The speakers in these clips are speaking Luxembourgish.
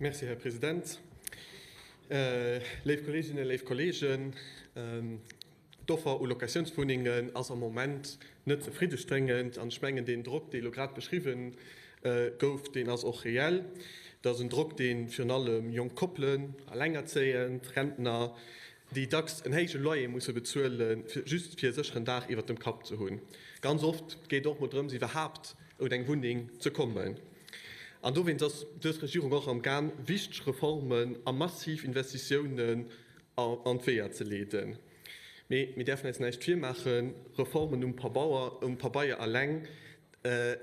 Merci, Här President. Léif Kolleeginnen, léif Kolleegen, d'Offer u Locatiounswunnengen ass am Moment net zefriddestréngend. An ech mengen, deen Drock, dee elo grad beschriwwen gouf, deen ass och reell. Et ass en Drock, dee virun allem jonk Koppelen, Allengerzéiend, Rentner, déi dacks en héije Loyer musse bezuelen, just fir e sécheren Daach iwwert dem Kapp ze hunn. Ganz oft geet et och mol drëms, iwwerhaapt un eng Wunneng ze kommen. An dowéinst ass dës Regierung och am Gaang, wichteg Reformen a massiv Investitiounen an d'Weeër ze leeden. Mee mir däerfen eis näischt virmaachen, Reformen um Pabeier eleng,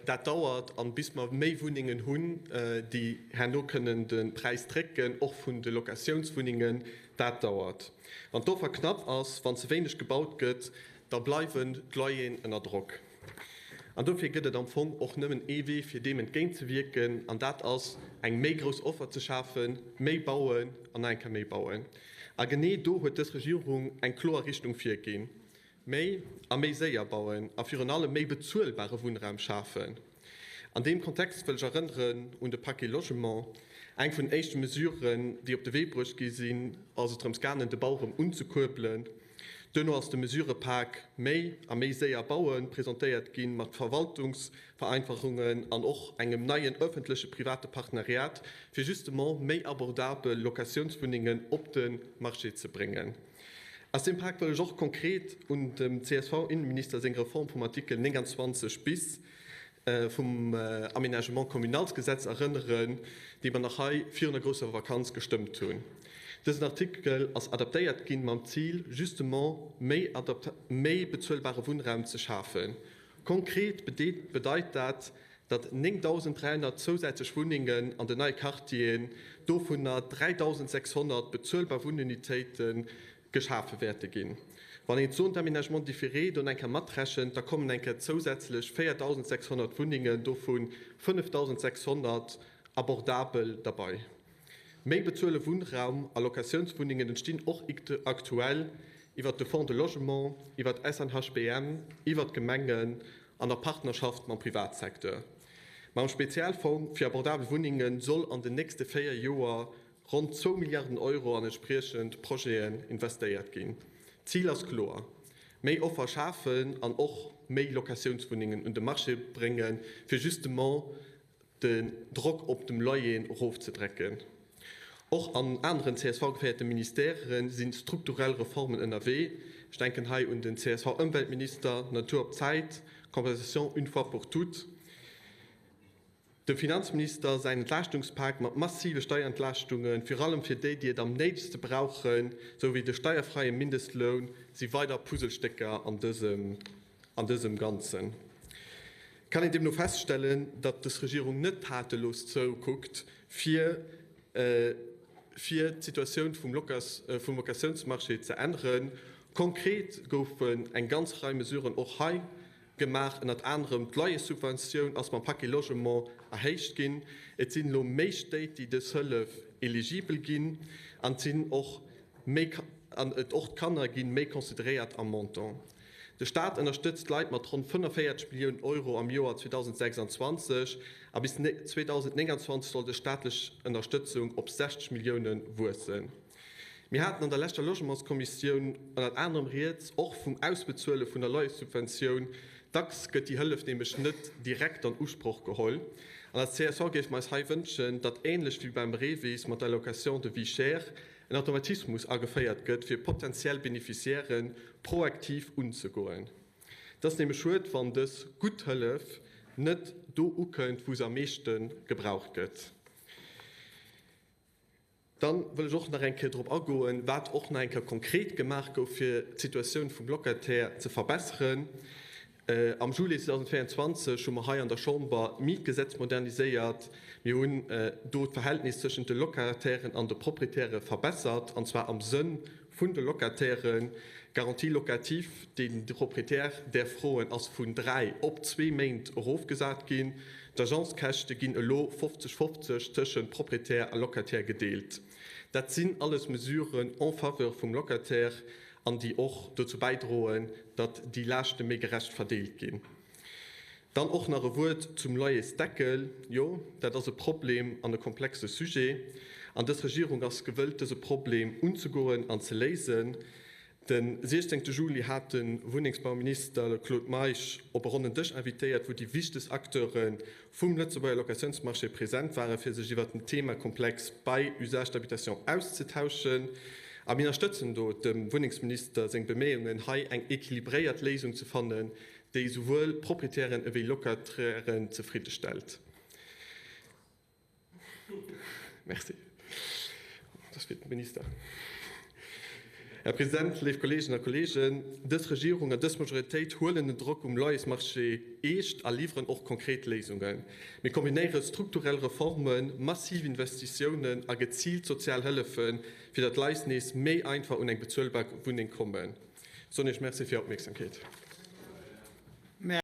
Dat dauert, an bis mer méi Wunnengen hunn, déi herno kënnen de Präis drécken, och vun de Locatiounswunnengen, dat dauert. Wann d'Offer knapp ass, wann ze wéineg gebaut gëtt, da bleiwen d'Loyeren ënner Drock. An dofir gëtt et am Fong och nëmmen ee Wee, fir deem entgéintzewierken, an dat ass, eng méi grouss Offer ze schafen, méi bauen an nach eng Kéier méi bauen. A genee do huet dës Regierung eng kloer Richtung virginn. Méi a méi séier bauen a virun allem méi bezuelbare Wunnraum schafen. An deem Kontext wëll ech erënneren un de Paquet Logement. Eng vun den éischte Mesuren, déi op de Wee bruecht gi sinn, ass et drëms gaangen, de Bau erëm unzekuerbelen. Duerno ass de Mesurëpak Méi a méi séier bauen presentéiert ginn, mat Verwaltungsvereinfachungen an och engem neien ëffentleche-private Partenariat, fir justement méi abordabel Locatiounswunnengen op de Marché ze bréngen. Aus deem Pak wëll ech och konkret un dem CSV-Innenminister seng Reform vum Artikel 29 bis vum Aménagement communalsgesetz erënneren, déi mer nach hei virun der grousser Vakanz gestëmmt hunn. Dësen Artikel ass adaptéiert ginn mam Zil, justement méi méi bezuelbare Wunnraum ze schafen. Konkret bedeit dat, datt 9.300 zousätzlech Wunnengen an den neie Quartieren, dovunner 3.600 bezuelbar Wunnunitéiten, geschafe wäerte ginn. Wann een d'Zone d'aménagement différé do eng Kéier matrechent, da kommen eng Kéier zousätzlech 4.600 Wunnengen, dovu 5.600 abordabel, derbei. Méi bezuele Wunnraum a Locatiounswunnengen entstinn och aktuell iwwert de Fonds de Logement, iwwert SNHBM, iwwert d'Gemengen an a Partnerschaft mam Privatsecteur. Mam Spezialfong fir abordabel Wunnenge soll an den nächste 4 Joer ronn zwou Milliarden Euro an entspriechend Projeten investéiert ginn. D'Zil ass kloer, méi Offer schafen an och méi Locatiounswunnengen un de Marché bréngen, fir justement den Drock op dem Loyer erofzedrecken. Och an aneren CSV-geféierte Ministèrë si strukturell Reformen ënnerwee. Ech denken hei un den CSV-Ëmweltminister, Natur op Zäit, Compensation une fois pour toutes, dem Finanzminister säin Entlaaschtungspak mat massive Steierentlaaschtunge virun allem fir déi, déi et am néidegste brauchen, sou wéi de steierfreie Mindestloun si weider Puzzlestécker an dësem An dësem Ganzen kann een deemno feststellen, datt dës Regierung net tatelos zoukuckt, fir fir d'Situatioun vum vum Locatiounsmarché ze änneren. Konkret goufen eng ganz Rei Mesuren och hei gemaach, ënnert anerem d'Loyerssubventioun ass mam Paquet Logement erhéicht ginn. Et sinn elo méi Stéit, déi dës Hëllef eligibel ginn an et sinn och méi an et och d'Kanner gi méi consideréiert am Montant. De Staat ënnerstëtzt d'Leit mat ronn 45 Milliounen Euro am Joer 2026 a bis 2029 soll dës staatlech Ënnerstëtzung op 60 Millioune wuessen. Mir haten an der leschter Logementskommissioun ënnert anerem rieds och vum Ausbezuele vun der Loyerssubventioun. Dacks gëtt déi Hëllef nämlech net direkt an Usproch geholl. An als csv géife mer eis hei wënschen, datt änlech wéi beim REVIS mat der Allocation de vie chère en Automatismus ageféiert gëtt, fir potentiell Beneficiairë proaktiv unzegoen. Et ass nämlech schued, wann dës gutt Hëllef net do ukënnt, wou se am meeschte gebraucht gëtt. Dann wëll ech och nach eng Kéier drop agoen, wat och nach eng Kéier konkret gemaach gouf, fir d'Situatioun vum Locataire ze verbesseren. Am Juillet 2024 hu mer hei an der Chamber d'Mietgesetz moderniséiert. Mir hunn do d'Verhältnis tëschent de Locatairen an de Proprietäre verbessert, an zwar am Sënn vun de Locatairen. D'Garantie locative, déi de Proprietär däerf froen, ass vun dräi op zwee Méint erofgesat ginn. D'Agencekäschte ginn elo 50, 50 tëschent Proprietär a Locataire gedeelt. Dat sinn alles Mesuren en faveur vum Locataire an déi och dozou bäidroen, datt déi Laaschte méi gerecht verdeelt ginn. Dann och nach e Wuert zum Loyersdeckel. Jo, dat ass e Problem an e komplexe Sujet. An dës Regierung ass gewëllt, dëse Problem unzegoen an ze léisen. De 16 Juli hat de Wunnengsbauminister Claude Meisch op e ronnen Dësch invitéiert, wou déi wichtegst Acteure vum Lëtzebuerger Locatiounsmarché present waren, fir sech iwwert den Themakomplex Bail usage d'habitation auszetauschen. A mir ënnerstëtzen do dem Wunnengsminister seng Beméiungen, hei eng equilibréiert Léisung ze fannen, déi esouwuel Proprietären ewéi Locatairen zefridde stellt. Merci. Dat ass fir de Minister. Här President, léif Kolleeginnen a Kolleegen, dës Regierung an dës Majoritéit huelen den Drock um Loyersmarché eescht a liwweren och konkret Léisungen. Mir kombinéiere strukturell Reformen, massiv Investitiounen a geziilt sozial Hëllefen, fir datt d'Leit nees méi einfach un eng bezuelbar Wunneng kommen. Ech soen Iech Merci fir Är Opmierksamkeet.